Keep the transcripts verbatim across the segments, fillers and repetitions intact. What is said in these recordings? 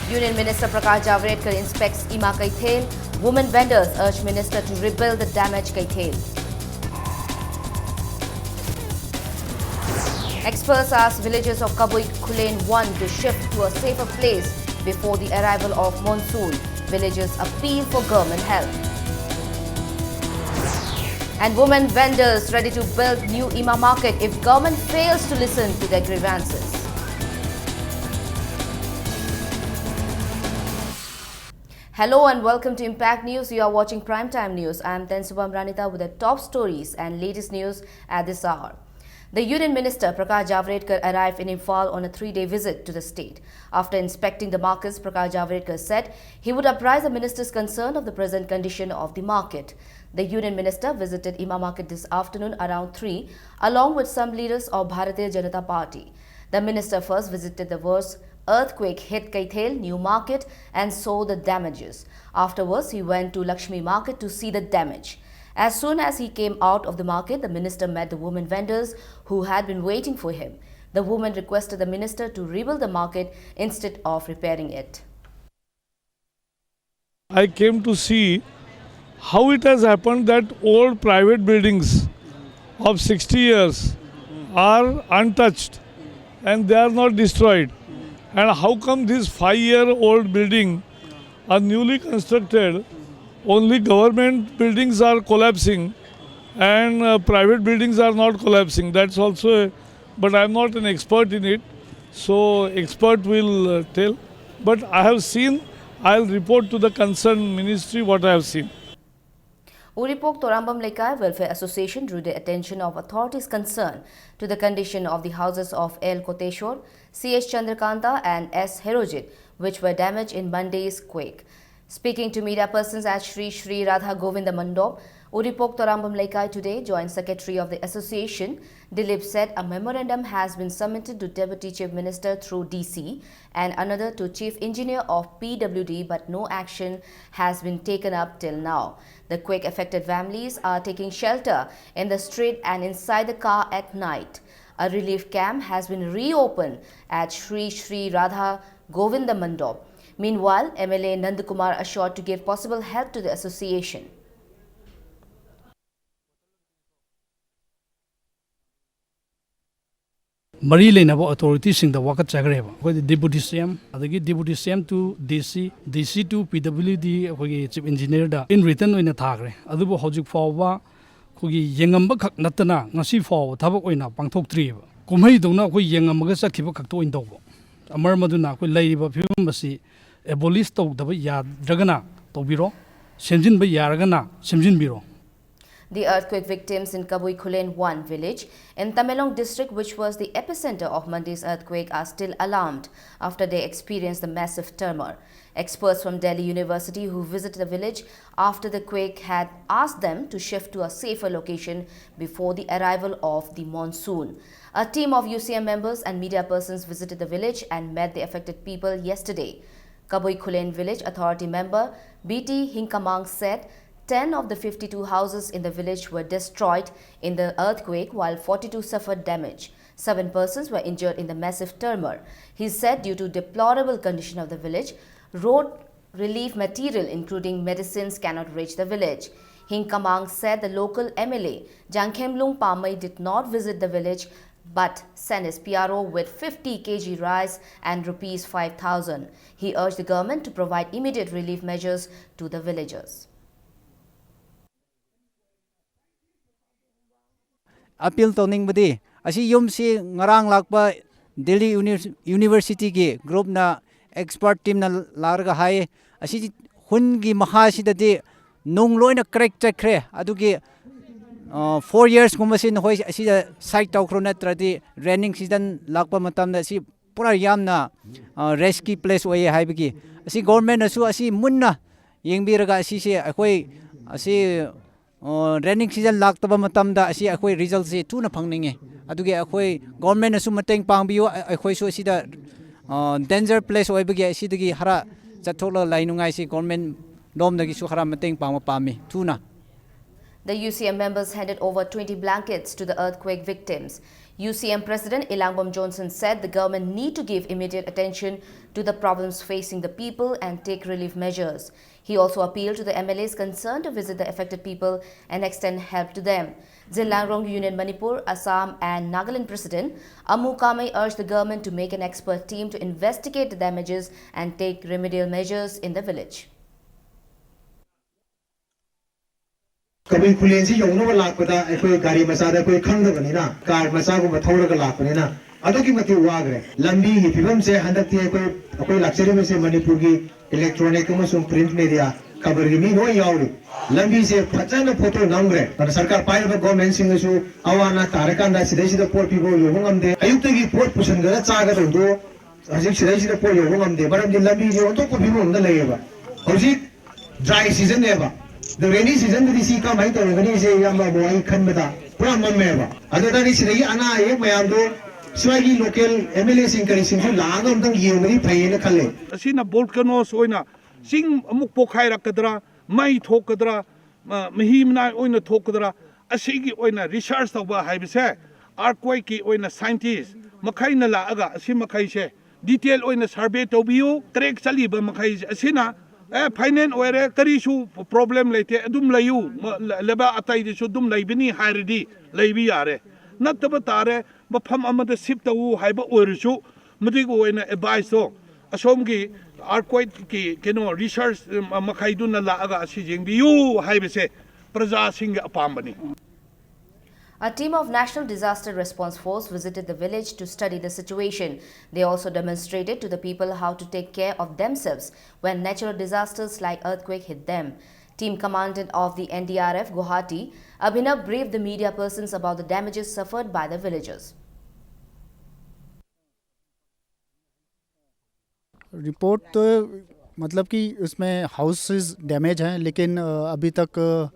Union Minister Prakash Javadekar inspects Ima Keithel. Women vendors urge minister to rebuild the damaged Keithel. Experts ask villagers of Kabui Khullen one to shift to a safer place before the arrival of monsoon. Villagers appeal for government help. And women vendors ready to build new Ima market if government fails to listen to their grievances. Hello and welcome to Impact News. You are watching Primetime News. I am Tensubam Ranita with the top stories and latest news at this hour. The Union Minister Prakash Javadekar arrived in Imphal on a three-day visit to the state. After inspecting the markets, Prakash Javadekar said he would apprise the minister's concern of the present condition of the market. The Union Minister visited Ima Market this afternoon around three, along with some leaders of Bharatiya Janata Party. The minister first visited the worst earthquake hit Keithel New Market and saw the damages. Afterwards, he went to Lakshmi Market to see the damage. As soon as he came out of the market, the minister met the women vendors who had been waiting for him. The woman requested the minister to rebuild the market instead of repairing it. I came to see how it has happened that old private buildings of sixty years are untouched and they are not destroyed. And how come this five year old building, a newly constructed, only government buildings are collapsing and uh, private buildings are not collapsing? That's also a, but I'm not an expert in it, so expert will uh, tell. But I have seen, I'll report to the concerned ministry what I have seen. Uripok Torambam Leikai Welfare Association drew the attention of authorities concerned to the condition of the houses of L Koteshwar, C H Chandrakanta and S Herojit, which were damaged in Monday's quake. Speaking to media persons at Sri Sri Radha Govinda Mandop, Uripok Torambam Leikai today, Joint Secretary of the Association, Dilip, said a memorandum has been submitted to Deputy Chief Minister through D C and another to Chief Engineer of P W D, but no action has been taken up till now. The quake affected families are taking shelter in the street and inside the car at night. A relief camp has been reopened at Sri Sri Radha Govinda Mandop. Meanwhile, M L A Nandakumar assured to give possible help to the association. ꯃꯔꯤ ꯂꯩꯅꯕ ꯑꯣꯊꯣꯔꯤꯇꯤꯁꯤꯡꯗ ꯋꯥꯀꯠꯆꯈ꯭ꯔꯦꯕ꯫ ꯑꯩꯈꯣꯏꯗꯤ deputy ꯁꯤ M, ꯑꯗꯒꯤ deputy ꯁꯤ M to the ꯁꯤ, ꯗꯤ ꯁꯤ two P W ꯗꯤ ꯑꯩꯈꯣꯏꯒꯤ chief ꯏꯟꯖꯤꯅꯤꯌꯔꯗ ꯏꯟ return ꯑꯣꯏꯅ ꯊꯥꯈ꯭ꯔꯦ꯫ ꯑꯗꯨꯕꯨ ꯍꯧꯖꯤꯛ ꯐꯥꯎꯕ ꯑꯩꯈꯣꯏꯒꯤ ꯌꯦꯡꯉꯝꯕ ꯈꯛ ꯅꯠꯇꯅ ꯉꯁꯤ ꯐꯥꯎꯕ ꯊꯕꯛ ꯑꯣꯏꯅ ꯄꯥꯡꯊꯣꯛꯇ꯭ꯔꯤꯑꯕ꯫ ꯀꯨꯝꯍꯩꯗꯧꯅ ꯑꯩꯈꯣꯏ ꯌꯦꯡꯉꯝꯃꯒ ꯆꯠꯈꯤꯕ ꯈꯛꯇ ꯑꯣꯏꯅ ꯇꯧꯕ꯫ ꯃꯔꯝ ꯑꯗꯨꯅ ꯑꯩꯈꯣꯏ ꯂꯩꯔꯤꯕ ꯐꯤꯕꯝ ꯑꯁꯤ ꯑꯦꯕꯣꯂꯤꯁ ꯇꯧꯗꯕ ꯌꯥꯗ꯭ꯔꯒꯅ ꯇꯧꯕꯤꯔꯣ, ꯁꯦꯝꯖꯤꯟꯕ ꯌꯥꯔꯒꯅ ꯁꯦꯝꯖꯤꯟꯕꯤꯔꯣ꯫ The earthquake victims in Kabui Khullen one village in Tamenglong district, which was the epicenter of Monday's earthquake, are still alarmed after they experienced the massive tremor. Experts from Delhi University who visited the village after the quake had asked them to shift to a safer location before the arrival of the monsoon. A team of U C M members and media persons visited the village and met the affected people yesterday. Kabui Khullen village authority member B T Hingkamang said ten of the fifty-two houses in the village were destroyed in the earthquake, while forty-two suffered damage. Seven persons were injured in the massive tremor. He said due to deplorable condition of the village, road relief material including medicines cannot reach the village. Hingkamang said the local M L A Jangkhemlung Pamei did not visit the village but sent his P R O with fifty K G rice and rupees five thousand. He urged the government to provide immediate relief measures to the villagers. Appeal ꯇꯧꯅꯤꯡꯕꯗꯤ, ꯑꯁꯤ ꯌꯨꯝꯁꯤ ꯉꯔꯥꯡ ꯂꯥꯛꯄ ꯗꯦꯜꯂꯤ ꯌꯨꯅꯤ-, ꯌꯨꯅꯤꯚꯔꯁꯤꯇꯤꯒꯤ ꯒ꯭ꯔꯨꯞꯅ, expert ꯇꯤꯝꯅ ꯂꯥꯛꯂꯒ ꯍꯥꯏꯌꯦ, ꯑꯁꯤ ꯍꯨꯟꯒꯤ ꯃꯈꯥꯁꯤꯗꯗꯤ ꯅꯨꯡ ꯂꯣꯏꯅ ꯀ꯭ꯔꯦꯛ ꯆꯠꯈ꯭ꯔꯦ꯫ ꯑꯗꯨꯒꯤ, ꯑ, ꯐꯣꯔ ꯌꯔꯁꯀꯨꯝꯕꯁꯤ ꯅꯈꯣꯏ ꯑꯁꯤꯗ ꯁꯥꯏꯠ ꯇꯧꯈ꯭ꯔꯣ, ꯅꯠꯇ꯭ꯔꯗꯤ ꯔꯦꯅꯤꯡ ꯁꯤꯖꯟ ꯂꯥꯛꯄ ꯃꯇꯝꯗ ꯑꯁꯤ ꯄꯨꯔꯥ ꯌꯥꯝꯅ, ꯑ, ꯔꯤꯁꯀꯤ ꯄ꯭ꯂꯦꯁ ꯑꯣꯏꯌꯦ ꯍꯥꯏꯕꯒꯤ, ꯑꯁꯤ ꯒꯣꯔꯃꯦꯟꯅꯁꯨ ꯑꯁꯤ ꯃꯨꯟꯅ ꯌꯦꯡꯕꯤꯔꯒ ꯑꯁꯤꯁꯦ ꯑꯩꯈꯣꯏ ꯑꯁꯤ, ꯑ, ꯔꯦꯅꯤꯡ ꯁꯤꯖꯟ ꯂꯥꯛꯇꯕ ꯃꯇꯝꯗ ꯑꯁꯤ ꯑꯩꯈꯣꯏ ꯔꯤꯖꯜꯁꯦ ꯊꯨꯅ ꯐꯪꯅꯤꯡꯉꯦ꯫ ꯑꯗꯨꯒꯤ ꯑꯩꯈꯣꯏ ꯒꯣꯔꯃꯦꯟꯅꯁꯨ ꯃꯇꯦꯡ ꯄꯥꯡꯕꯤꯌꯨ꯫ ꯑ-, ꯑꯩꯈꯣꯏꯁꯨ ꯑꯁꯤꯗ, ꯑ, ꯗꯦꯟꯖꯔ ꯄ꯭ꯂꯦꯁ ꯑꯣꯏꯕꯒꯤ ꯑꯁꯤꯗꯒꯤ ꯈꯔ ꯆꯠꯊꯣꯛꯂꯒ ꯂꯩꯅꯤꯡꯉꯥꯏꯁꯤ ꯒꯣꯔꯃꯦꯟ ꯂꯣꯝꯗꯒꯤꯁꯨ ꯈꯔ ꯃꯇꯦꯡ ꯄꯥꯡꯕ ꯄꯥꯝꯃꯤ ꯊꯨꯅ꯫ The U C M members handed over twenty blankets to the earthquake victims. U C M President Elangbam Johnson said the government need to give immediate attention to the problems facing the people and take relief measures. He also appealed to the M L As concerned to visit the affected people and extend help to them. Zeliangrong Union Manipur, Assam and Nagaland President Amu Kamei urged the government to make an expert team to investigate the damages and take remedial measures in the village. ꯀꯕꯨꯏ ꯈꯨꯂꯦꯟꯁꯤ ꯌꯧꯅꯕ ꯂꯥꯛꯄꯗ ꯑꯩꯈꯣꯏ ꯒꯥꯔꯤ ꯃꯆꯥꯗ ꯑꯩꯈꯣꯏ ꯈꯪꯗꯕꯅꯤꯅ car ꯃꯆꯥꯒꯨꯝꯕ ꯊꯧꯔꯒ ꯂꯥꯛꯄꯅꯤꯅ ꯑꯗꯨꯛꯀꯤ ꯃꯇꯤꯛ ꯋꯥꯈ꯭ꯔꯦ꯫ ꯂꯝꯕꯤꯒꯤ ꯐꯤꯕꯝꯁꯦ ꯍꯟꯗꯛꯇꯤ ꯑꯩꯈꯣꯏ ꯑꯩꯈꯣꯏ ꯂꯥꯛꯆꯔꯤꯕꯁꯦ ꯃꯅꯤꯄꯨꯔꯒꯤ electronic ꯑꯃꯁꯨꯡ print media ꯈꯕꯔꯒꯤ ꯃꯤ ꯂꯣꯏ ꯌꯥꯎꯔꯤ꯫ ꯂꯝꯕꯤꯁꯦ ꯐꯖꯅ ꯐꯣꯇꯣ ꯅꯝꯈ꯭ꯔꯦ꯫ ꯑꯗꯨꯅ ꯁꯔꯀꯥꯔ ꯄꯥꯏꯔꯤꯕ ꯒꯣꯔꯃꯦꯟꯁꯤꯡꯅꯁꯨ ꯑꯋꯥ ꯑꯅꯥ ꯇꯥꯔꯀꯥꯟꯗ ꯁꯤꯗꯩꯁꯤꯗ ꯄꯣꯠ ꯄꯤꯕ ꯌꯧꯕ ꯉꯝꯗꯦ꯫ ꯑꯌꯨꯛꯇꯒꯤ ꯄꯣꯠ ꯄꯨꯁꯤꯟꯈ꯭ꯔꯒ ꯆꯥꯒꯗꯧꯗꯣ ꯍꯧꯖꯤꯛ ꯁꯤꯗꯩꯁꯤꯗ ꯄꯣꯠ ꯌꯧꯕ ꯉꯝꯗꯦ꯫ ꯃꯔꯝꯗꯤ ꯂꯝꯕꯤꯁꯦ ꯑꯣꯟꯊꯣꯛꯄ ꯐꯤꯕꯝ ꯑꯃꯗ ꯂꯩꯌꯦꯕ꯫ ꯍꯧꯖꯤꯛ dry seasonꯅꯦꯕ꯫ ꯑꯗꯣ rainy seasonꯗꯗꯤ ꯁꯤ ꯀꯃꯥꯏꯅ ꯇꯧꯔꯒꯅꯤ? ꯁꯦ ꯏꯌꯥꯝꯕ ꯑꯃꯨꯛ ꯑꯩ ꯈꯟꯕꯗ ꯄꯨꯔꯥ ꯃꯝꯃꯦꯕ꯫ ꯑꯗꯨꯗꯗꯤ ꯁꯤꯗꯒꯤ ꯑꯅꯥ ꯑꯌꯦꯛ ꯃꯌꯥꯝꯗꯣ ꯁ꯭ꯋꯥꯏꯒꯤ local MLAꯁꯤꯡ ꯀꯔꯤꯁꯤꯡꯁꯨ ꯂꯥꯛꯑꯒ ꯑꯝꯇꯪ ꯌꯦꯡꯕꯗꯤ ꯐꯩꯌꯦꯅ ꯈꯜꯂꯦ꯫ ꯑꯁꯤꯅ volcanoes ꯑꯣꯏꯅ ꯆꯤꯡ ꯑꯃꯨꯛ ꯄꯣꯛꯈꯥꯏꯔꯛꯀꯗ꯭ꯔꯥ, ꯃꯩ ꯊꯣꯛꯀꯗ꯭ꯔꯥ, ꯃꯍꯤ ꯃꯅꯥꯏ ꯑꯣꯏꯅ ꯊꯣꯛꯀꯗ꯭ꯔꯥ, ꯑꯁꯤꯒꯤ ꯑꯣꯏꯅ research ꯇꯧꯕ ꯍꯥꯏꯕꯁꯦ earthquakeꯀꯤ ꯑꯣꯏꯅ scientist ꯃꯈꯩꯅ ꯂꯥꯛꯑꯒ ꯑꯁꯤ ꯃꯈꯩꯁꯦ detail ꯑꯣꯏꯅ survey ꯇꯧꯕꯤꯌꯨ꯫ Crack ꯆꯠꯂꯤꯕ ꯃꯈꯩꯁꯦ ꯑꯁꯤꯅ ꯑꯦ final ꯑꯣꯏꯔꯦ, ꯀꯔꯤꯁꯨ problem ꯂꯩꯇꯦ, ꯑꯗꯨꯝ ꯂꯩꯌꯨ, ꯂꯩꯕꯥꯛ ꯑꯇꯩꯗꯁꯨ ꯑꯗꯨꯝ ꯂꯩꯕꯅꯤ ꯍꯥꯏꯔꯗꯤ ꯂꯩꯕ ꯌꯥꯔꯦ꯫ ꯅꯠꯇꯕ ꯇꯥꯔꯦ, ꯃꯐꯝ ꯑꯃꯗ shift ꯇꯧꯎ ꯍꯥꯏꯕ ꯑꯣꯏꯔꯁꯨ ꯃꯗꯨꯒꯤ ꯑꯣꯏꯅ adviceꯇꯣ ꯑꯁꯣꯝꯒꯤ earthquakeꯀꯤ ꯀꯩꯅꯣ research ꯃꯈꯩꯗꯨꯅ ꯂꯥꯛꯑꯒ ꯑꯁꯤ ꯌꯦꯡꯕꯤꯌꯨ ꯍꯥꯏꯕꯁꯦ ꯄ꯭ꯔꯖꯥꯁꯤꯡꯒꯤ ꯑꯄꯥꯝꯕꯅꯤ꯫ A team of National Disaster Response Force visited the village to study the situation. They also demonstrated to the people how to take care of themselves when natural disasters like earthquake hit them. Team commandant of the N D R F Guwahati, Abhinav, briefed the media persons about the damages suffered by the villagers. Report तो मतलब कि उसमें houses damage हैं, लेकिन अभी तक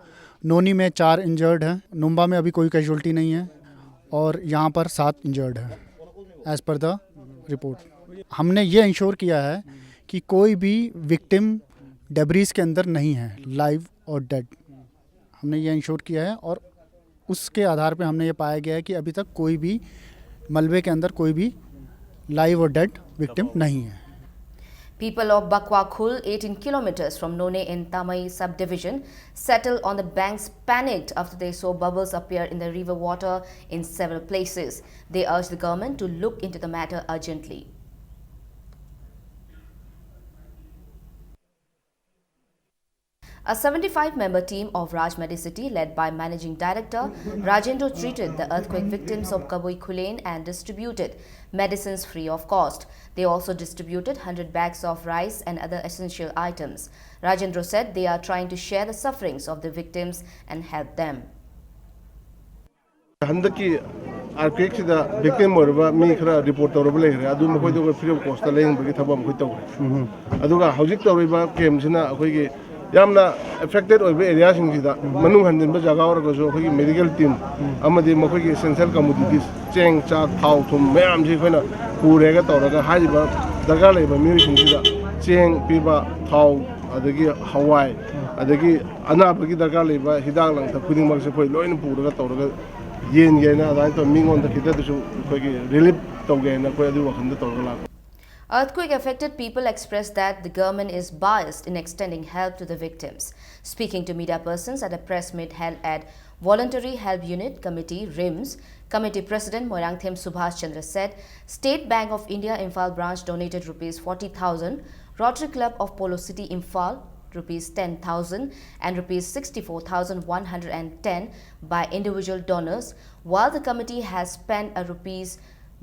नोनी में चार इंजर्ड हैं, नुम्बा में अभी कोई कैजुअल्टी नहीं है और यहाँ पर सात इंजर्ड हैं, as per the report। हमने ये इंश्योर किया है कि कोई भी विक्टिम डेब्रीज के अंदर नहीं है, लाइव और डेड। हमने ये इंश्योर किया है और उसके आधार पे हमने ये पाया गया है कि अभी तक कोई भी मलबे के अंदर कोई भी लाइव और डेड विक्टिम नहीं है। People of Bakwa Khul, eighteen kilometers from Noney in Tamei subdivision, settled on the banks, panicked after they saw bubbles appear in the river water in several places. They urge the government to look into the matter urgently. A seventy-five member team of Raj Medicity, led by Managing Director Rajendra, treated the earthquake victims of Kabui Khullen and distributed medicines free of cost. They also distributed hundred bags of rice and other essential items. Rajendra said they are trying to share the sufferings of the victims and help them. ꯍꯟꯗꯛꯀꯤ ꯑꯥꯔꯀ꯭ꯋꯦꯛꯁꯤꯗ victim ꯑꯣꯏꯔꯕ ꯃꯤ ꯈꯔ report ꯇꯧꯔꯕ ꯂꯩꯈ꯭ꯔꯦ꯫ ꯑꯗꯨ ꯃꯈꯣꯏꯗꯣ ꯑꯩꯈꯣꯏ free of cost ꯂꯥꯌꯦꯡꯕꯒꯤ ꯊꯕꯛ ꯑꯃ ꯑꯩꯈꯣꯏ ꯇꯧꯔꯦ꯫ ꯑꯗꯨꯒ ꯍꯧꯖꯤꯛ ꯇꯧꯔꯤꯕ ꯀꯦꯝꯁꯤꯅ ꯑꯩꯈꯣꯏꯒꯤ ꯌꯥꯝꯅ ꯑꯦꯐꯦꯛꯇꯦꯠ ꯑꯣꯏꯕ ꯑꯦꯔꯤꯌꯥꯁꯤꯡꯁꯤꯗ ꯃꯅꯨꯡ ꯍꯟꯖꯤꯟꯕ ꯖꯒꯥ ꯑꯣꯏꯔꯒꯁꯨ ꯑꯩꯈꯣꯏꯒꯤ ꯃꯦꯗꯤꯀꯦꯜ ꯇꯤꯝ ꯑꯃꯗꯤ ꯃꯈꯣꯏꯒꯤ ꯑꯦꯁꯦꯟꯁꯤꯌꯦꯜ ꯀꯃꯣꯗꯤꯇꯤꯁ, ꯆꯦꯡ, ꯆꯥꯛ, ꯊꯥꯎ, ꯊꯨꯝ ꯃꯌꯥꯝꯁꯤ ꯑꯩꯈꯣꯏꯅ ꯄꯨꯔꯦꯒ ꯇꯧꯔꯒ ꯍꯥꯏꯔꯤꯕ ꯗꯔꯀꯥꯔ ꯂꯩꯕ ꯃꯤꯑꯣꯏꯁꯤꯡꯁꯤꯗ ꯆꯦꯡ ꯄꯤꯕ, ꯊꯥꯎ, ꯑꯗꯒꯤ ꯍꯋꯥꯏ, ꯑꯗꯒꯤ ꯑꯅꯥꯕꯒꯤ ꯗꯔꯀꯥꯔ ꯂꯩꯕ ꯍꯤꯗꯥꯛ ꯂꯥꯡꯊꯛ ꯈꯨꯗꯤꯡꯃꯛꯁꯦ ꯑꯩꯈꯣꯏ ꯂꯣꯏꯅ ꯄꯨꯔꯒ ꯇꯧꯔꯒ ꯌꯦꯟꯒꯦꯅ ꯑꯗꯨꯃꯥꯏꯅ ꯇꯧꯔ ꯃꯤꯉꯣꯟꯗ ꯈꯤꯇꯗꯁꯨ ꯑꯩꯈꯣꯏꯒꯤ ꯔꯤꯂꯤꯞ ꯇꯧꯒꯦꯅ ꯑꯩꯈꯣꯏ ꯑꯗꯨꯒꯤ ꯋꯥꯈꯜꯗ ꯇꯧꯔꯒ ꯂꯥꯛꯄ꯫ Earthquake affected people expressed that the government is biased in extending help to the victims. Speaking to media persons at a press meet held at Voluntary Help Unit Committee, RIMS, Committee President Moirangthem Subhash Chandra said State Bank of India Imphal branch donated rupees forty thousand, Rotary Club of Polo City Imphal rupees ten thousand and rupees sixty-four thousand one hundred ten by individual donors, while the committee has spent a rupees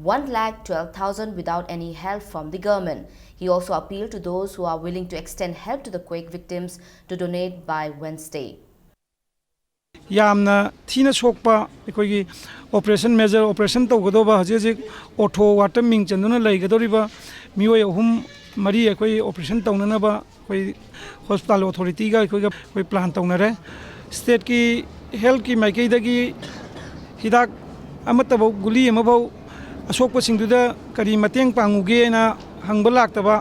one lakh twelve thousand without any help from the government. He also appealed to those who are willing to extend help to the quake victims to donate by Wednesday. ꯌꯥꯝꯅ ꯊꯤꯅ ꯁꯣꯛꯄ ꯑꯩꯈꯣꯏꯒꯤ operation, major operation ꯇꯧꯒꯗꯧꯕ ꯍꯧꯖꯤꯛ ꯍꯧꯖꯤꯛ ꯑꯣꯊꯣ ꯋꯥꯔꯗꯇ ꯃꯤꯡ ꯆꯟꯗꯨꯅ ꯂꯩꯒꯗꯧꯔꯤꯕ ꯃꯤꯑꯣꯏ ꯑꯍꯨꯝ ꯃꯔꯤ ꯑꯩꯈꯣꯏ ꯑꯣꯄꯔꯦꯁꯟ ꯇꯧꯅꯅꯕ ꯑꯩꯈꯣꯏ ꯍꯣꯁꯄꯤꯇꯥꯜ ꯑꯣꯊꯣꯔꯤꯇꯤꯒ ꯑꯩꯈꯣꯏꯒ ꯑꯩꯈꯣꯏ ꯄ꯭ꯂꯥꯟ ꯇꯧꯅꯔꯦ꯫ ꯁ꯭ꯇꯦꯠꯀꯤ ꯍꯦꯜꯠꯀꯤ ꯃꯥꯏꯀꯩꯗꯒꯤ ꯍꯤꯗꯥꯛ ꯑꯃꯠꯇꯐꯧ, ꯒꯨꯂꯤ ꯑꯃꯐꯧ ꯑꯁꯣꯛꯄꯁꯤꯡꯗꯨꯗ ꯀꯔꯤ ꯃꯇꯦꯡ ꯄꯥꯡꯉꯨꯒꯦꯅ ꯍꯪꯕ ꯂꯥꯛꯇꯕ,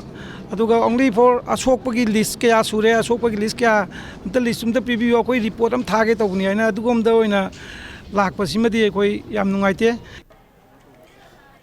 ꯑꯗꯨꯒ only for ꯑꯁꯣꯛꯄꯒꯤ ꯂꯤꯁ ꯀꯌꯥ ꯁꯨꯔꯦ, ꯑꯁꯣꯛꯄꯒꯤ ꯂꯤꯁ ꯀꯌꯥ ꯑꯝꯇ, ꯂꯤꯁ ꯑꯝꯇ ꯄꯤꯕꯤꯌꯨ, ꯑꯩꯈꯣꯏ ꯔꯤꯄꯣꯔꯠ ꯑꯃ ꯊꯥꯒꯦ ꯇꯧꯕꯅꯤ ꯍꯥꯏꯅ ꯑꯗꯨꯒꯨꯝꯕꯗ ꯑꯣꯏꯅ ꯂꯥꯛꯄꯁꯤꯃꯗꯤ ꯑꯩꯈꯣꯏ ꯌꯥꯝ ꯅꯨꯡꯉꯥꯏꯇꯦ꯫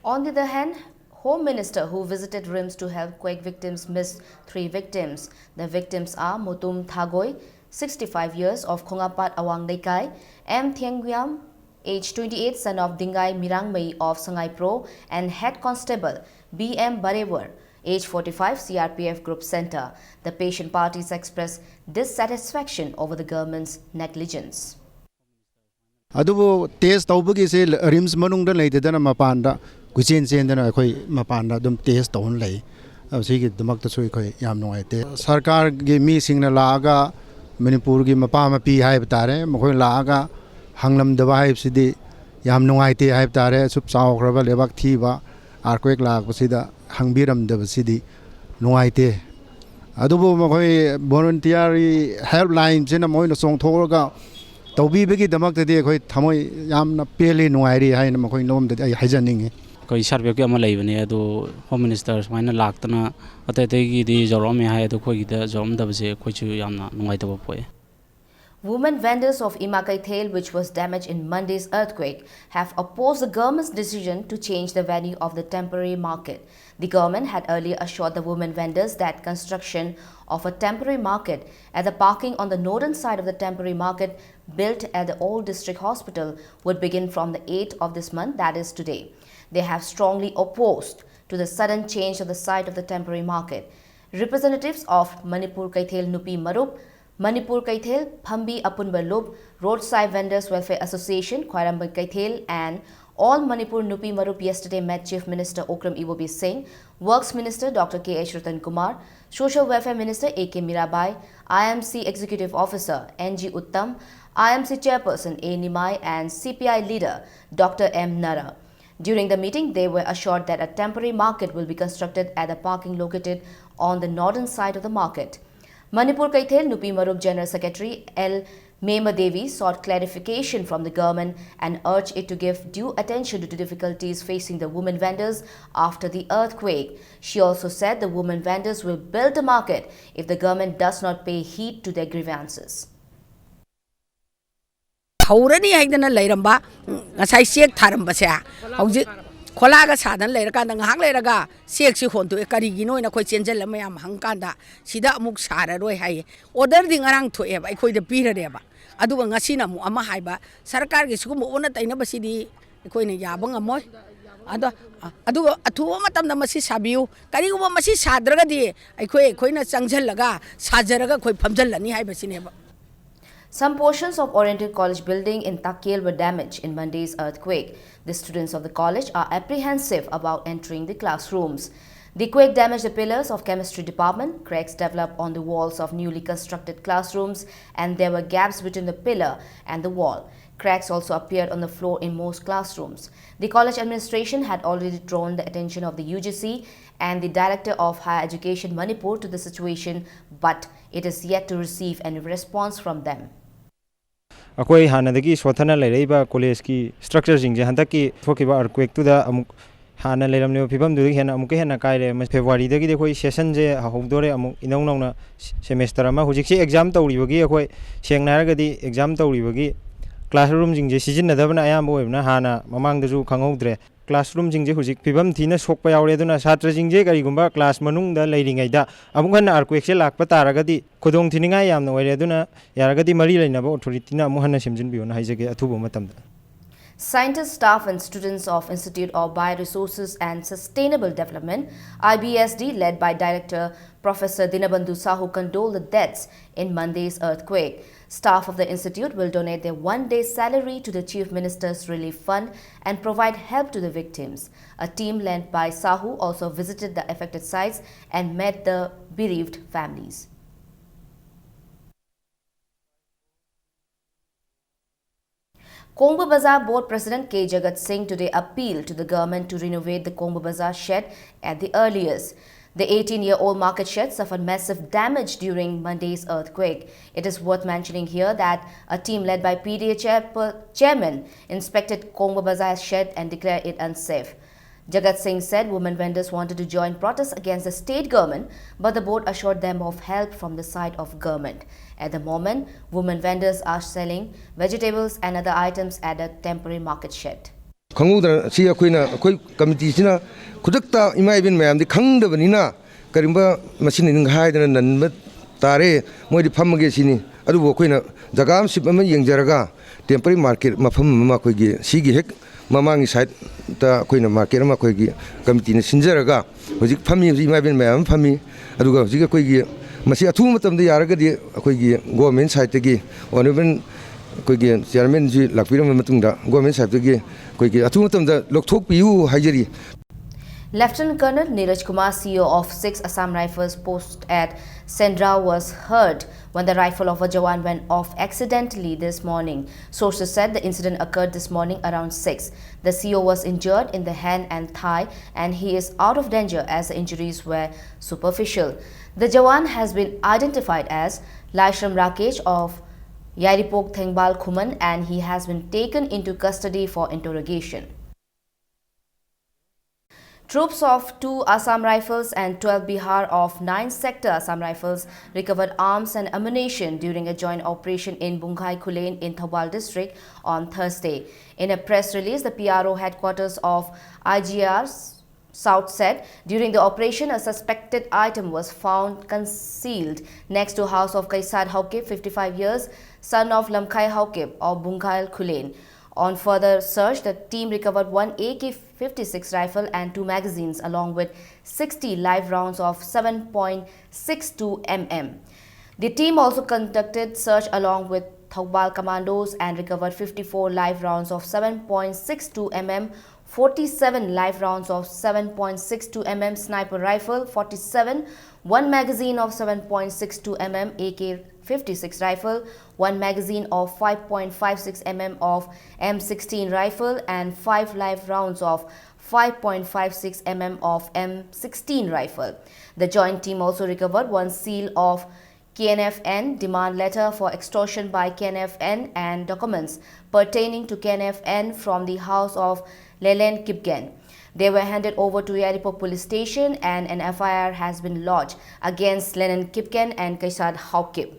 On the other hand, Home Minister who visited RIMS to help quake victims missed three victims. The victims are Mutum Thagoi, sixty-five years, of Khongapat Awang Leikai, M Thiengyam, age twenty-eight, son of Dingai Mirangmei of Sangaipro, and Head Constable B M Barewar, age forty-five, C R P F Group Center. The patient parties expressed dissatisfaction over the government's negligence. ꯑꯗꯨꯕꯨ test ꯇꯧꯕꯒꯤꯁꯦ RIMS ꯃꯅꯨꯡꯗ ꯂꯩꯇꯗꯅ ꯃꯄꯥꯟꯗ ꯀꯣꯏꯆꯦꯟ ꯆꯦꯟꯗꯅ ꯑꯩꯈꯣꯏ ꯃꯄꯥꯟꯗ ꯑꯗꯨꯝ test ꯇꯧꯅ ꯂꯩ꯫ ꯁꯤꯒꯤꯗꯃꯛꯇꯁꯨ ꯑꯩꯈꯣꯏ ꯌꯥꯝ ꯅꯨꯡꯉꯥꯏꯇꯦ꯫ ꯁꯔꯀꯥꯔꯒꯤ ꯃꯤꯁꯤꯡꯅ ꯂꯥꯛꯑꯒ ꯃꯅꯤꯄꯨꯔꯒꯤ ꯃꯄꯥ ꯃꯄꯤ ꯍꯥꯏꯕ ꯇꯥꯔꯦ, ꯃꯈꯣꯏ ꯂꯥꯛꯑꯒ ꯍꯪꯂꯝꯗꯕ ꯍꯥꯏꯕꯁꯤꯗꯤ ꯌꯥꯝ ꯅꯨꯡꯉꯥꯏꯇꯦ ꯍꯥꯏꯕ ꯇꯥꯔꯦ꯫ ꯑꯁꯨꯛ ꯆꯥꯎꯈ꯭ꯔꯕ ꯂꯩꯕꯥꯛ ꯊꯤꯕ ꯑꯥꯔꯀ꯭ꯋꯦꯛ ꯂꯥꯛꯄꯁꯤꯗ ꯍꯪꯕꯤꯔꯝꯗꯕꯁꯤꯗꯤ ꯅꯨꯡꯉꯥꯏꯇꯦ꯫ ꯑꯗꯨꯕꯨ ꯃꯈꯣꯏ ꯚꯣꯂꯨꯟꯇꯤꯌꯔꯒꯤ ꯍꯦꯜꯞ ꯂꯥꯏꯟꯁꯤꯅ ꯃꯣꯏꯅ ꯆꯣꯡꯊꯣꯛꯂꯒ ꯇꯧꯕꯤꯕꯒꯤꯗꯃꯛꯇꯗꯤ ꯑꯩꯈꯣꯏ ꯊꯃꯣꯏ ꯌꯥꯝꯅ ꯄꯦꯜꯂꯤ, ꯅꯨꯡꯉꯥꯏꯔꯤ ꯍꯥꯏꯅ ꯃꯈꯣꯏ ꯂꯣꯝꯗꯗꯤ ꯑꯩ ꯍꯥꯏꯖꯅꯤꯡꯉꯤ꯫ ꯑꯩꯈꯣꯏ ꯁꯤ ꯑꯥꯔ ꯄꯤ ꯑꯦꯐꯀꯤ ꯑꯃ ꯂꯩꯕꯅꯦ, ꯑꯗꯣ ꯍꯣꯝ ꯃꯤꯅꯤꯁꯇꯔ ꯁꯨꯃꯥꯏꯅ ꯂꯥꯛꯇꯅ ꯑꯇꯩ ꯑꯇꯩꯒꯤꯗꯤ ꯌꯧꯔꯛꯑꯝꯃꯦ ꯍꯥꯏ, ꯑꯗꯣ ꯑꯩꯈꯣꯏꯒꯤꯗ ꯌꯧꯔꯛꯑꯝꯗꯕꯁꯦ ꯑꯩꯈꯣꯏꯁꯨ ꯌꯥꯝꯅ ꯅꯨꯡꯉꯥꯏꯇꯕ ꯄꯣꯛꯑꯦ꯫ Women vendors of Ima Keithel, which was damaged in Monday's earthquake, have opposed the government's decision to change the venue of the temporary market. The government had earlier assured the women vendors that construction of a temporary market at the parking on the northern side of the temporary market built at the old district hospital would begin from the eighth of this month, that is today. They have strongly opposed to the sudden change of the site of the temporary market. Representatives of Manipur Keithel Nupi Marup, Manipur Keithel Phambi Apunba Lup, Roadside Vendors Welfare Association, Khwairamband Keithel, and All Manipur Nupi Marup yesterday met Chief Minister Okram Ibobi Singh, Works Minister Doctor K H Ratan Kumar, Social Welfare Minister A K Mirabai, I M C Executive Officer N G Uttam, I M C Chairperson A Nimai, and C P I leader Doctor M Nara. During the meeting, they were assured that a temporary market will be constructed at the parking located on the northern side of the market. Manipur Keithel Nupi Marup General Secretary L Mema Devi sought clarification from the government and urged it to give due attention to the difficulties facing the women vendors after the earthquake. She also said the women vendors will build the market if the government does not pay heed to their grievances. ꯍꯧꯔꯅꯤ ꯍꯥꯏꯗꯅ ꯂꯩꯔꯝꯕ, ꯎꯝ, ꯉꯁꯥꯏ check ꯊꯥꯔꯝꯕꯁꯦ ꯍꯧꯖꯤꯛ ꯈꯣꯂꯥꯒ ꯁꯥꯗꯅ ꯂꯩꯔꯀꯥꯟꯗ ꯉꯥꯏꯍꯥꯛ ꯂꯩꯔꯒ ꯆꯦꯛꯁꯤ ꯍꯣꯟꯗꯣꯛꯑꯦ꯫ ꯀꯔꯤꯒꯤꯅꯣ ꯍꯥꯏꯅ ꯑꯩꯈꯣꯏ ꯆꯦꯟꯁꯤꯜꯂ ꯃꯌꯥꯝ ꯍꯪꯀꯥꯟꯗ ꯁꯤꯗ ꯑꯃꯨꯛ ꯁꯥꯔꯔꯣꯏ ꯍꯥꯏꯌꯦ꯫ ꯑꯣꯔꯗꯔꯗꯤ ꯉꯔꯥꯡ ꯊꯣꯛꯑꯦꯕ, ꯑꯩꯈꯣꯏꯗ ꯄꯤꯔꯔꯦꯕ꯫ ꯑꯗꯨꯒ ꯉꯁꯤꯅ ꯑꯃꯨꯛ ꯑꯃ ꯍꯥꯏꯕ, ꯁꯔꯀꯥꯔꯒꯤ ꯁꯤꯒꯨꯝꯕ ꯑꯣꯟꯅ ꯇꯩꯅꯕꯁꯤꯗꯤ ꯑꯩꯈꯣꯏꯅ ꯌꯥꯕ ꯉꯝꯃꯣꯏ꯫ ꯑꯗꯣ, ꯑꯗꯨꯒ ꯑꯊꯨꯕ ꯃꯇꯝꯗ ꯃꯁꯤ ꯁꯥꯕꯤꯌꯨ꯫ ꯀꯔꯤꯒꯨꯝꯕ ꯃꯁꯤ ꯁꯥꯗ꯭ꯔꯒꯗꯤ ꯑꯩꯈꯣꯏ, ꯑꯩꯈꯣꯏꯅ ꯆꯪꯁꯤꯜꯂꯒ ꯁꯥꯖꯔꯒ ꯑꯩꯈꯣꯏ ꯐꯝꯖꯤꯜꯂꯅꯤ ꯍꯥꯏꯕꯁꯤꯅꯦꯕ꯫ Some portions of Oriental College building in Takyel were damaged in Monday's earthquake. The students of the college are apprehensive about entering the classrooms. The quake damaged the pillars of chemistry department. Cracks developed on the walls of newly constructed classrooms, and there were gaps between the pillar and the wall. Cracks also appeared on the floor in most classrooms. The college administration had already drawn the attention of the U G C and the Director of Higher Education Manipur to the situation, but it is yet to receive any response from them. ꯑꯩꯈꯣꯏ ꯍꯥꯟꯅꯗꯒꯤ ꯁꯣꯠꯊꯅ ꯂꯩꯔꯛꯏꯕ ꯀꯣꯂꯦꯖꯀꯤ ꯁ꯭ꯇ꯭ꯔꯛꯆꯔꯁꯤꯡꯁꯦ ꯍꯟꯗꯛꯀꯤ ꯊꯣꯛꯈꯤꯕ ꯑꯥꯔꯊꯀ꯭ꯋꯦꯛꯇꯨꯗ ꯑꯃꯨꯛ ꯍꯥꯟꯅ ꯂꯩꯔꯝꯂꯤꯕ ꯐꯤꯕꯝꯗꯨꯗꯒꯤ ꯍꯦꯟꯅ ꯑꯃꯨꯛꯀ ꯍꯦꯟꯅ ꯀꯥꯏꯔꯦ꯫ ꯃ-, ꯐꯦꯕ꯭ꯔꯨꯋꯥꯔꯤꯗꯒꯤꯗꯤ ꯑꯩꯈꯣꯏ ꯁꯦꯁꯟꯁꯦ ꯍꯧꯗꯣꯔꯦ꯫ ꯑꯃꯨꯛ ꯏꯅꯧ ꯅꯧꯅ ꯁꯦꯃꯦꯁꯇꯔ ꯑꯃ, ꯍꯧꯖꯤꯛꯁꯦ ꯑꯦꯛꯖꯥꯝ ꯇꯧꯔꯤꯕꯒꯤ, ꯑꯩꯈꯣꯏ ꯁꯦꯡꯅ ꯍꯥꯏꯔꯒꯗꯤ ꯑꯦꯛꯖꯥꯝ ꯇꯧꯔꯤꯕꯒꯤ ꯀ꯭ꯂꯥꯁꯔꯨꯝꯁꯤꯡꯁꯦ ꯁꯤꯖꯤꯟꯅꯗꯕꯅ ꯑꯌꯥꯝꯕ ꯑꯣꯏꯕꯅ ꯍꯥꯟꯅ ꯃꯃꯥꯡꯗꯁꯨ ꯈꯪꯍꯧꯗ꯭ꯔꯦ꯫ ꯀ꯭ꯂꯥꯁꯔꯨꯝꯁꯤꯡꯁꯦ ꯍꯧꯖꯤꯛ ꯐꯤꯕꯝ ꯊꯤꯅ ꯁꯣꯛꯄ ꯌꯥꯎꯔꯦ꯫ ꯑꯗꯨꯅ ꯁꯥꯇ꯭ꯔꯁꯤꯡꯁꯦ ꯀꯔꯤꯒꯨꯝꯕ ꯀ꯭ꯂꯥꯁ ꯃꯅꯨꯡꯗ ꯂꯩꯔꯤꯉꯩꯗ ꯑꯃꯨꯛ ꯍꯟꯅ ꯑꯥꯔꯊꯀ꯭ꯋꯦꯛꯁꯦ ꯂꯥꯛꯄ ꯇꯥꯔꯒꯗꯤ ꯈꯨꯗꯣꯡ ꯊꯤꯅꯤꯡꯉꯥꯏ ꯌꯥꯝꯅ ꯑꯣꯏꯔꯦ꯫ ꯑꯗꯨꯅ ꯌꯥꯔꯒꯗꯤ ꯃꯔꯤ ꯂꯩꯅꯕ ꯑꯣꯊꯣꯔꯤꯇꯤꯅ ꯑꯃꯨꯛ ꯍꯟꯅ ꯁꯦꯝꯖꯤꯟꯕꯤꯌꯣꯅ ꯍꯥꯏꯖꯒꯦ ꯑꯊꯨꯕ ꯃꯇꯝꯗ꯫ Scientists, staff and students of Institute of Bioresources and Sustainable Development, I B S D, led by Director Professor Dinabandhu Sahu, condole the deaths in Monday's earthquake. Staff of the institute will donate their one day's salary to the Chief Minister's Relief Fund and provide help to the victims. A team led by Sahu also visited the affected sites and met the bereaved families. Kongba Bazar Board President K Jagat Singh today appealed to the government to renovate the Kongba Bazar shed at the earliest. The eighteen-year-old market shed suffered massive damage during Monday's earthquake. It is worth mentioning here that a team led by P D A chairper-, chairman inspected Kongba Bazar shed and declared it unsafe. Jagat Singh said women vendors wanted to join protests against the state government, but the board assured them of help from the side of government. At the moment, women vendors are selling vegetables and other items at a temporary market shed. ꯈꯪꯍꯧꯗꯅ ꯁꯤ ꯑꯩꯈꯣꯏꯅ ꯑꯩꯈꯣꯏ ꯀꯃꯤꯇꯤꯁꯤꯅ ꯈꯨꯗꯛꯇ ꯏꯃꯥ ꯏꯕꯦꯟ ꯃꯌꯥꯝꯗꯤ ꯈꯪꯗꯕꯅꯤꯅ ꯀꯔꯤꯒꯨꯝꯕ ꯃꯁꯤꯅ ꯅꯤꯡ ꯍꯥꯏꯗꯅ ꯅꯟꯕ ꯇꯥꯔꯦ, ꯃꯣꯏꯗꯤ ꯐꯝꯃꯒꯦ ꯁꯤꯅꯤ꯫ ꯑꯗꯨꯕꯨ ꯑꯩꯈꯣꯏꯅ ꯖꯒꯥ ꯑꯃ ꯁꯤꯞ ꯑꯃ ꯌꯦꯡꯖꯔꯒ temporary market ꯃꯐꯝ ꯑꯃ ꯑꯩꯈꯣꯏꯒꯤ ꯁꯤꯒꯤ ꯍꯦꯛ ꯃꯃꯥꯡꯒꯤ ꯁꯥꯏꯠꯇ ꯑꯩꯈꯣꯏꯅ ꯃꯥꯔꯀꯦꯠ ꯑꯃ ꯑꯩꯈꯣꯏꯒꯤ ꯀꯃꯤꯇꯤꯅ ꯁꯤꯟꯖꯔꯒ ꯍꯧꯖꯤꯛ ꯐꯝꯃꯤ, ꯍꯧꯖꯤꯛ ꯏꯃꯥ ꯏꯕꯦꯟ ꯃꯌꯥꯝ ꯑꯃ ꯐꯝꯃꯤ꯫ ꯑꯗꯨꯒ ꯍꯧꯖꯤꯛ ꯑꯩꯈꯣꯏꯒꯤ ꯃꯁꯤ ꯑꯊꯨꯕ ꯃꯇꯝꯗ ꯌꯥꯔꯒꯗꯤ ꯑꯩꯈꯣꯏꯒꯤ ꯒꯣꯔꯃꯦꯟ ꯁꯥꯏꯠꯇꯒꯤ ꯑꯣꯅꯔꯦꯕꯜ ꯑꯩꯈꯣꯏꯒꯤ ꯆꯤꯌꯥꯔꯃꯦꯟꯁꯤ ꯂꯥꯛꯄꯤꯔꯝꯕ ꯃꯇꯨꯡꯗ ꯒꯣꯔꯃꯦꯟ ꯁꯥꯏꯠꯇꯒꯤ ꯑꯩꯈꯣꯏꯒꯤ ꯑꯊꯨꯕ ꯃꯇꯝꯗ ꯂꯧꯊꯣꯛꯄꯤꯌꯨ ꯍꯥꯏꯖꯔꯤ꯫ Lieutenant Colonel Neeraj Kumar, C E O of six Assam Rifles post at Sendra, was hurt when the rifle of a Jawan went off accidentally this morning. Sources said the incident occurred this morning around six. The C E O was injured in the hand and thigh, and he is out of danger as the injuries were superficial. The Jawan has been identified as Laishram Rakesh of Yairipok Thengbal Khuman, and he has been taken into custody for interrogation. Troops of two Assam Rifles and twelve Bihar of nine Sector Assam Rifles recovered arms and ammunition during a joint operation in Bunghai Khullen in Thoubal district on Thursday. In a press release, the P R O headquarters of I G R South said during the operation, a suspected item was found concealed next to house of Kaisad Haokip, fifty-five years, son of Lamkhai Haokip of Bunghai Khullen. On further search, the team recovered one A K fifty-six rifle and two magazines, along with sixty live rounds of seven point six two M M. The team also conducted search along with Thoubal commandos and recovered fifty-four live rounds of seven point six two M M, forty-seven live rounds of seven point six two M M sniper rifle, forty-seven, one magazine of seven point six two M M A K fifty-six rifle, one magazine of five point five six M M of M sixteen rifle, and five live rounds of five point five six M M of M sixteen rifle. The joint team also recovered one seal of K N F N demand letter for extortion by K N F N and documents pertaining to K N F N from the house of Lelen Kipgen. They were handed over to Yairipok Police Station and an F I R has been lodged against Lennon Kipken and Kaisad Haokip.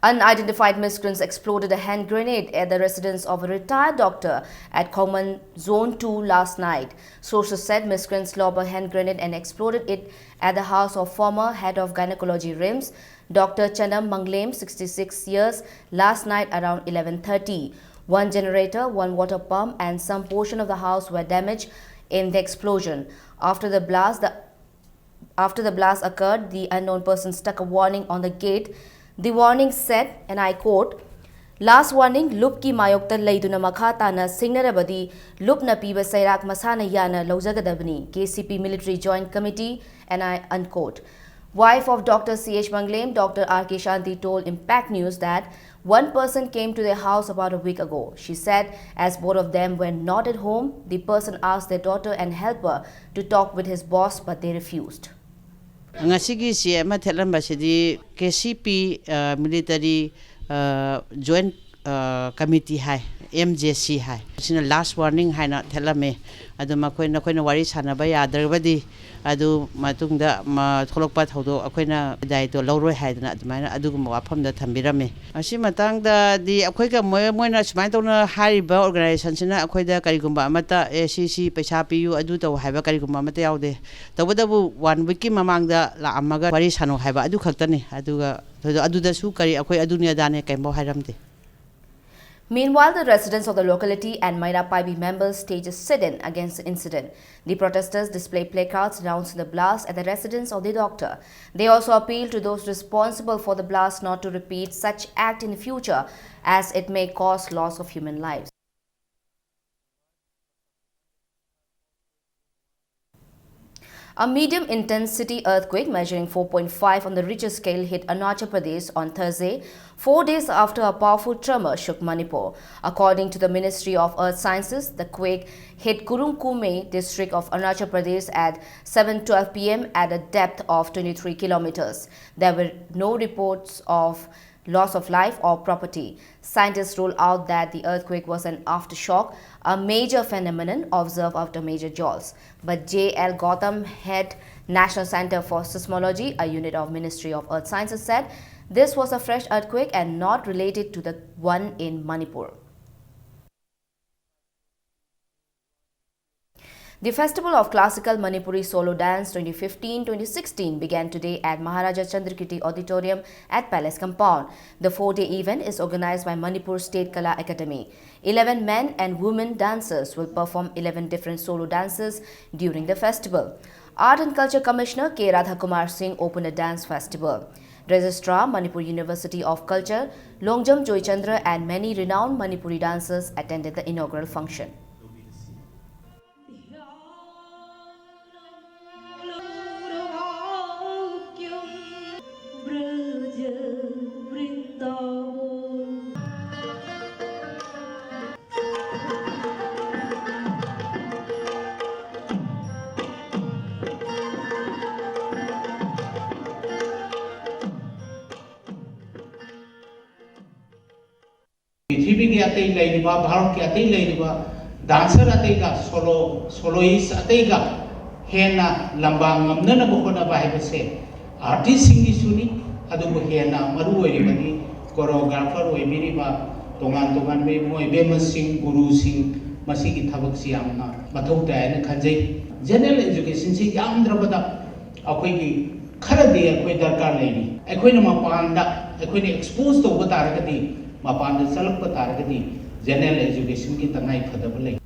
Unidentified miscreants exploded a hand grenade at the residence of a retired doctor at Khongman Zone two last night. Sources said miscreants lobbed a hand grenade and exploded it at the house of former head of gynecology RIMS, Doctor Chanam Manglem, sixty-six years, last night around eleven thirty. One generator, one water pump, and some portion of the house were damaged in the explosion. After the blast, the after the blast occurred, the unknown person stuck a warning on the gate. The warning said, and I quote, "Last warning, ꯂꯨꯞꯀꯤ ꯃꯥꯌꯣꯛꯇ ꯂꯩꯗꯨꯅ ꯃꯈꯥ ꯇꯥꯅ ꯁꯤꯡꯅꯔꯕꯗꯤ ꯂꯨꯞꯅ ꯄꯤꯕ ꯆꯩꯔꯥꯛ ꯃꯁꯥꯅ ꯌꯥꯅ ꯂꯧꯖꯒꯗꯕꯅꯤ, K C P Military Joint Committee," and I unquote. Wife of Doctor C H Manglem, Doctor R K Shanti, told Impact News that one person came to their house about a week ago. She said, as both of them were not at home, the person asked their daughter and helper to talk with his boss, but they refused. ꯉꯁꯤꯒꯤ ꯆꯦ ꯑꯃ ꯊꯦꯠꯂꯝꯕꯁꯤꯗꯤ K C P, ꯑ, Military, ꯑ, Joint, ꯑ, Committee ꯍꯥꯏ, M J C ꯍꯥꯏ꯫ ꯁꯤꯅ last warning ꯍꯥꯏꯅ ꯊꯦꯠꯂꯝꯃꯦ꯫ ꯑꯗꯨ ꯃꯈꯣꯏ, ꯅꯈꯣꯏꯅ ꯋꯥꯔꯤ ꯁꯥꯟꯅꯕ ꯌꯥꯗ꯭ꯔꯒꯗꯤ ꯑꯗꯨ ꯃꯇꯨꯡꯗ ꯃ-, ꯊꯣꯛꯂꯛꯄ ꯊꯧꯗꯣꯛ ꯑꯩꯈꯣꯏꯅ ꯗꯥꯏꯇꯣ ꯂꯧꯔꯣꯏ ꯍꯥꯏꯗꯅ ꯑꯗꯨꯃꯥꯏꯅ ꯑꯗꯨꯒꯨꯝꯕ ꯋꯥꯐꯝꯗ ꯊꯝꯕꯤꯔꯝꯃꯤ꯫ ꯃꯁꯤ ꯃꯇꯥꯡꯗꯗꯤ ꯑꯩꯈꯣꯏꯒ ꯃꯣꯏ-, ꯃꯣꯏꯅ ꯁꯨꯃꯥꯏꯅ ꯇꯧꯅ ꯍꯥꯏꯔꯤꯕ organization ꯁꯤꯅ ꯑꯩꯈꯣꯏꯗ ꯀꯔꯤꯒꯨꯝꯕ ꯑꯃꯠꯇ, "ꯑꯦ, ꯁꯤ, ꯁꯤ ꯄꯩꯁꯥ ꯄꯤꯌꯨ, ꯑꯗꯨ ꯇꯧ" ꯍꯥꯏꯕ ꯀꯔꯤꯒꯨꯝꯕ ꯑꯃꯠꯇ ꯌꯥꯎꯗꯦ꯫ ꯇꯧꯕꯇꯕꯨ one week ꯀꯤ ꯃꯃꯥꯡꯗ ꯂꯥꯛꯑꯝꯃꯒ ꯋꯥꯔꯤ ꯁꯥꯟꯅꯧ ꯍꯥꯏꯕ ꯑꯗꯨ ꯈꯛꯇꯅꯤ꯫ ꯑꯗꯨꯒ ꯑꯗꯨꯗꯁꯨ ꯀꯔꯤ ꯑꯩꯈꯣꯏ ꯑꯗꯨꯅꯤ ꯑꯗꯥꯅꯦ ꯀꯩꯝꯐꯥꯎ ꯍꯥꯏꯔꯝꯗꯦ꯫ Meanwhile, the residents of the locality and Maira Paibi members staged a sit-in against the incident. The protesters displayed placards denouncing the blast at the residence of the doctor. They also appealed to those responsible for the blast not to repeat such act in the future, as it may cause loss of human lives. A medium intensity earthquake measuring four point five on the Richter scale hit Arunachal Pradesh on Thursday, four days after a powerful tremor shook Manipur. According to the Ministry of Earth Sciences, the quake hit Kurung Kumey district of Arunachal Pradesh at seven twelve P M at a depth of twenty-three kilometers. There were no reports of loss of life or property. Scientists rule out that the earthquake was an aftershock, a major phenomenon observed after major jolts. But J L Gautam, head National Center for Seismology, a unit of Ministry of Earth Sciences, said this was a fresh earthquake and not related to the one in Manipur. The Festival of Classical Manipuri Solo Dance twenty fifteen twenty sixteen began today at Maharaja Chandrakirti Auditorium at Palace Compound. The four-day event is organized by Manipur State Kala Academy. Eleven men and women dancers will perform eleven different solo dances during the festival. Art and Culture Commissioner K Radhakumar Singh opened a dance festival. Registrar, Manipur University of Culture, Longjam Joychandra, and many renowned Manipuri dancers attended the inaugural function. ꯄ꯭ꯔꯤꯊꯤꯕꯤꯒꯤ ꯑꯇꯩ ꯂꯩꯔꯤꯕ, ꯚꯥꯔꯠꯀꯤ ꯑꯇꯩ ꯂꯩꯔꯤꯕ dancer ꯑꯇꯩꯒ, solo, ꯁꯣꯂꯣꯏꯁ ꯑꯇꯩꯒ ꯍꯦꯟꯅ ꯂꯝꯕꯥ ꯉꯝꯅꯅꯕ ꯍꯣꯠꯅꯕ ꯍꯥꯏꯕꯁꯦ ꯑꯥꯔꯇꯤꯁꯁꯤꯡꯒꯤꯁꯨꯅꯤ꯫ ꯑꯗꯨꯕꯨ ꯍꯦꯟꯅ ꯃꯔꯨ ꯑꯣꯏꯔꯤꯕꯗꯤ ꯀꯣꯔꯤꯌꯣꯒ꯭ꯔꯥꯐꯔ ꯑꯣꯏꯕꯤꯔꯤꯕ ꯇꯣꯉꯥꯟ ꯇꯣꯉꯥꯟꯕ ꯏꯕꯨꯡꯉꯣ ꯏꯕꯦꯝꯃꯁꯤꯡ, ꯒꯨꯔꯨꯁꯤꯡ, ꯃꯁꯤꯒꯤ ꯊꯕꯛꯁꯤ ꯌꯥꯝꯅ ꯃꯊꯧ ꯇꯥꯏ ꯍꯥꯏꯅ ꯈꯟꯖꯩ꯫ ꯖꯦꯅꯔꯦꯜ ꯑꯦꯖꯨꯀꯦꯁꯟꯁꯤ ꯌꯥꯝꯗ꯭ꯔꯕꯗ ꯑꯩꯈꯣꯏꯒꯤ ꯈꯔꯗꯤ ꯑꯩꯈꯣꯏ ꯗꯔꯀꯥꯔ ꯂꯩꯔꯤ꯫ ꯑꯩꯈꯣꯏꯅ ꯃꯄꯥꯟꯗ, ꯑꯩꯈꯣꯏꯅ ꯑꯦꯛꯁꯄꯣꯖ ꯇꯧꯕ ꯇꯥꯔꯒꯗꯤ, ꯃꯄꯥꯟꯗ ꯆꯠꯂꯛꯄ ꯇꯥꯔꯒꯗꯤ ꯖꯦꯅꯔꯦꯜ ꯑꯦꯖꯨꯀꯦꯁꯟꯒꯤ ꯇꯉꯥꯏ ꯐꯗꯕ ꯂꯩ꯫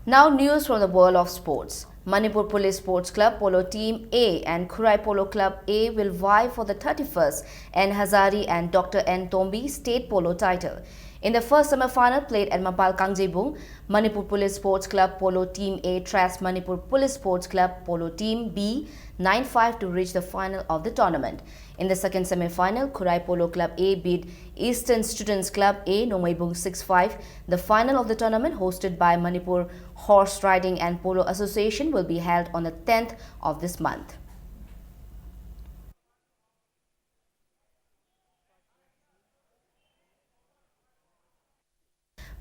Now news from the world of sports. Manipur Police Sports Club Polo Team A and Khurai Polo Club A will vie for the thirty-first N Hazari and Doctor N Tombi State Polo title. In the first semi-final played at Mapal Kangjeibung, Manipur Police Sports Club Polo Team A thrashed Manipur Police Sports Club Polo Team B nine five to reach the final of the tournament. In the second semi-final, Khurai Polo Club A beat Eastern Students Club A Nongmeibung six five. The final of the tournament, hosted by Manipur Horse Riding and Polo Association, will be held on the tenth of this month.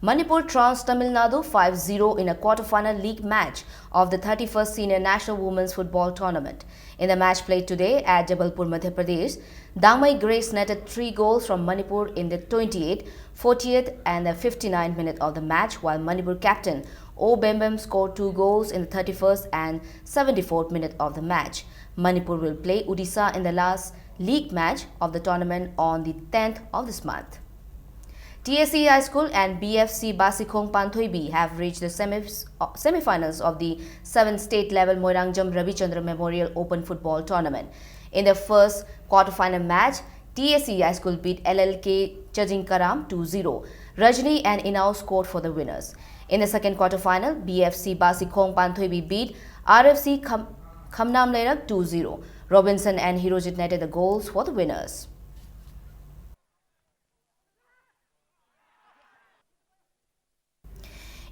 Manipur trounced Tamil Nadu five zero in a quarter-final league match of the thirty-first Senior National Women's Football Tournament. In the match played today at Jabalpur, Madhya Pradesh, Dangmei Grace netted three goals from Manipur in the twenty-eighth, fortieth and the fifty-ninth minute of the match, while Manipur captain O Bembem scored two goals in the thirty-first and seventy-fourth minute of the match. Manipur will play Odisha in the last league match of the tournament on the tenth of this month. T S C High School and B F C Basikhong Panthoibi have reached the semis, uh, semifinals of the seventh state level Moirangjam Rabichandra Memorial Open Football Tournament. In the first quarterfinal match, T S C High School beat L L K Chajinkaram two zero. Rajni and Inao scored for the winners. In the second quarterfinal, B F C Basikhong Panthoibi beat R F C Kham- Khamnam Leirak two zero. Robinson and Hirojit netted the goals for the winners.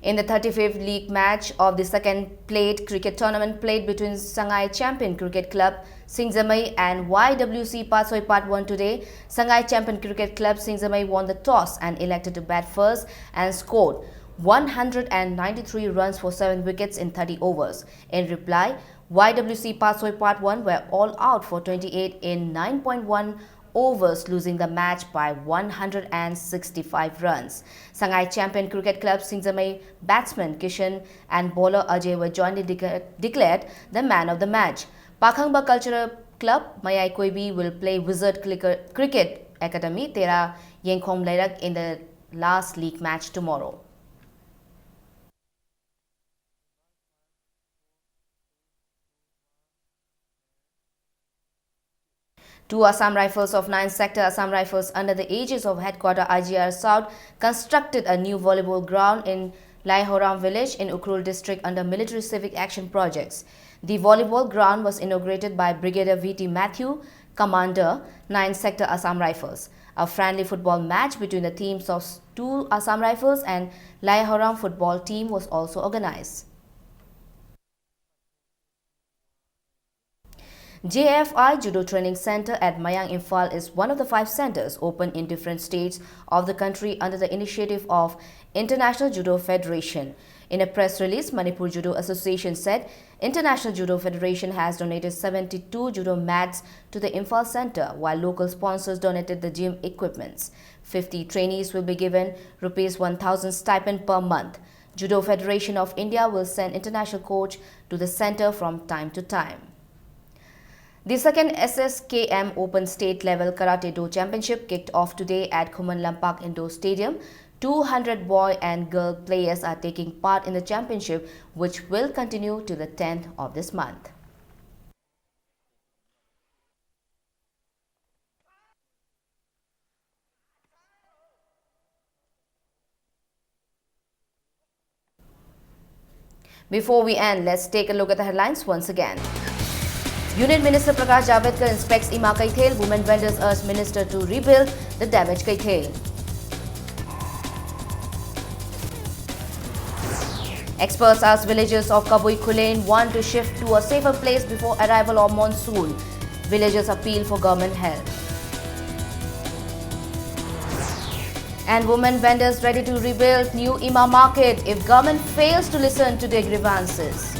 In the thirty-fifth league match of the second plate cricket tournament played between Sangai Champion Cricket Club Singjamei and Y W C Patsoi Part one today, Sangai Champion Cricket Club Singjamei won the toss and elected to bat first and scored one hundred ninety-three runs for seven wickets in thirty overs. In reply, Y W C Patsoi Part one were all out for twenty-eight in nine point one overs, losing the match by one hundred sixty-five runs. Sangai Champion Cricket Club Singjamei batsman Kishan and bowler Ajay were jointly decla- declared the man of the match. Pakhangba Cultural Club Mayai Koibi will play Wizard Clicker- Cricket Academy Tera Yengkhom Leirak in the last league match tomorrow. Two Assam Rifles of ninth Sector Assam Rifles, under the aegis of Headquarter I G R South, constructed a new volleyball ground in Laihoram village in Ukhrul district under Military Civic Action Projects. The volleyball ground was inaugurated by Brigadier V T Matthew, Commander, ninth Sector Assam Rifles. A friendly football match between the teams of two Assam Rifles and Laihoram football team was also organized. J F I Judo Training Center at Mayang, Imphal is one of the five centers open in different states of the country under the initiative of International Judo Federation. In a press release, Manipur Judo Association said International Judo Federation has donated seventy-two judo mats to the Imphal center, while local sponsors donated the gym equipments. Fifty trainees will be given rupees one thousand stipend per month. Judo Federation of India will send international coach to the center from time to time. The second S S K M Open State Level Karate Do Championship kicked off today at Khuman Lampak Indoor Stadium. Two hundred boy and girl players are taking part in the championship, which will continue till the tenth of this month. Before we end, let's take a look at the headlines once again. Union Minister Prakash Javadekar inspects Ima Keithel, women vendors urge minister to rebuild the damaged Keithel. Experts ask villagers of Kabui Khullen one to shift to a safer place before arrival of monsoon. Villagers appeal for government help. And women vendors ready to rebuild new Ima market if government fails to listen to their grievances.